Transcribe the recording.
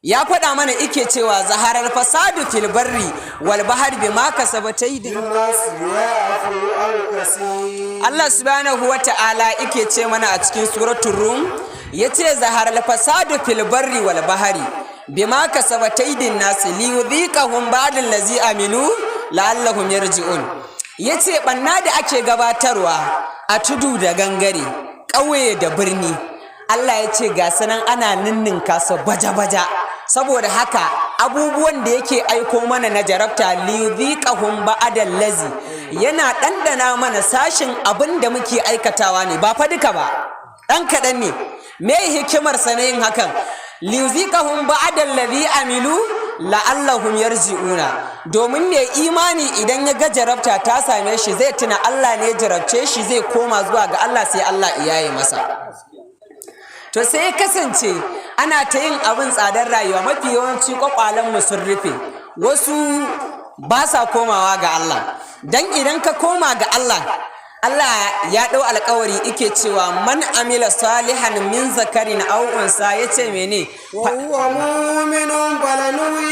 Ya faɗa mana, ike cewa zaharar fasadu fil barri wal bahri bima kasabat aydin. الناس ويعفو عن كثير. Allah subhanahu wa ta'ala ike ce mana a cikin suratul Rum, yace zaharar fasadu fil barri wal bahri bima kasabat aydin nas liyudhiqahum ba'da allazi amilu la'allahum yarji'un. Yace banna da ake gabatarwa a tudu da gangare, ƙauye da birni, Allah ya ce ga sanan ana ninninka su baja-baja. Saboda haka abubuwan da yake aiko mana na jarabta, liyudhiqahum ba'dal lazi, yana ɗanɗana mana sashin abin da muke aikatawa ne, ba fa duka ba, ɗan kaɗan ne. Me hikimar sa na yin hakan? Liyudhiqahum ba'dal ladhi amilu la'allahum yarji'una. Domin mai imani idan ya ga jarabta ta same shi, zai tuna Allah ne ya jarabce shi, zai koma zuwa ga Allah, sai Allah iyaye masa. To sai ya kasance ana ta yin abin tsadar rayuwa, mafi yawanci kwakwalenmu sun rufe, wasu ba sa komawa ga Allah. Dan idan ka koma ga Allah, Allah ya ɗau alkawari, ike cewa man amila salihan min zakarin aw unsa, yace mene? وهو مؤمن فلنحيي